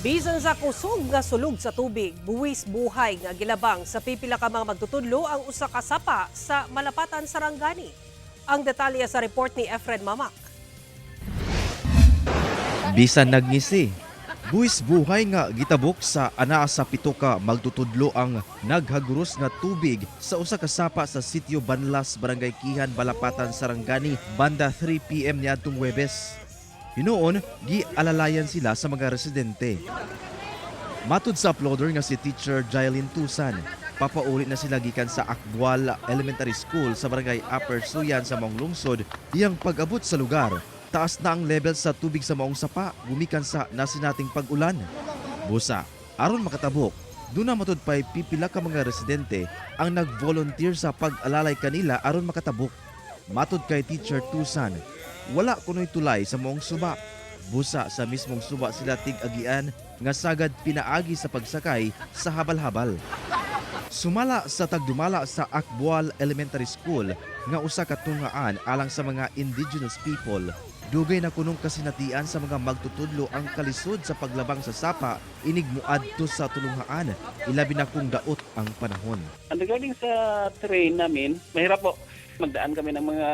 Bisan sa kusog nga sulog sa tubig, buwis buhay nga gilabang sa pipila ka mga magtutudlo ang usa ka sapa sa Malapatan, Sarangani. Ang detalye sa report ni Efren Mamak. Bisan nagngisi, buwis buhay nga gitabok sa anaa sa 7 ka magtutudlo ang naghaguros nga tubig sa usa ka sapa sa Sitio Banlas, Barangay Kihan, Balapatan, Sarangani, banda 3 PM niadtong Huwebes. Hinuon, gialalayan sila sa mga residente. Matud sa uploader nga si Teacher Jailyn Tusan, papauli na sila gikan sa Akbual Elementary School sa Barangay Upper Suyan sa maong lungsod. Iyang pag-abot sa lugar, taas na ang level sa tubig sa maong sapa gumikan sa nasinating pag-ulan. Busa, aron makatabok, duna matud pay pipila ka mga residente ang nag-volunteer sa pag-alalay kanila aron makatabok. Matud kay Teacher Tusan, wala kunoy tulay sa maong suba. Busa sa mismong suba sila tig-agian nga sagad pinaagi sa pagsakay sa habal-habal. Sumala sa tagdumala sa Akbual Elementary School nga usa ka tungaan alang sa mga indigenous people, dugay na kunong kasinatian sa mga magtutudlo ang kalisod sa paglabang sa sapa inig muadto sa tulunghaan, ilabi na kung daot ang panahon. Ang regarding sa terrain namin, mahirap po. Magdaan kami ng mga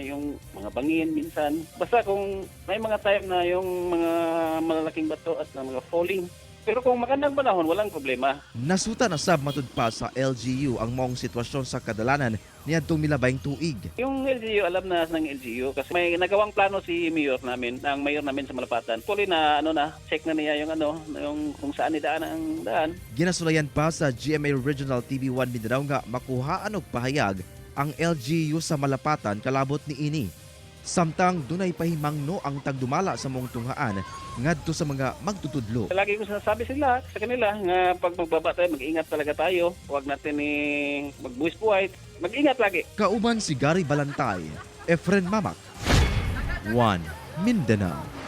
yung mga bangin minsan. Basta kung may mga time na yung mga malalaking bato at na mga falling. Pero kung magandang panahon, walang problema. Nasuta na sab matud pa sa LGU ang maong sitwasyon sa kadalanan niadtong milabayng tuig. Yung LGU, alam na ng LGU kasi may nagawang plano si mayor namin, ang mayor namin sa Malapatan. Tuloy na ano na, check na niya yung ano, yung kung saan idaan ang daan. Ginasulayan pa sa GMA Regional TV1 Mindanao nga makuhaan og pahayag ang LGU sa Malapatan kalabot niini. Samtang dunay pahimangno ang tagdumala sa maong tunghaan ngadto sa mga magtutudlo. Lagi ko sinasabi sa kanila nga pag magbaba tayo, mag-ingat talaga tayo. Huwag natin eh, magbuwis buhay. Mag-ingat lagi. Kauban si Gary Balantay, Efren Mamak, 1 Mindanao.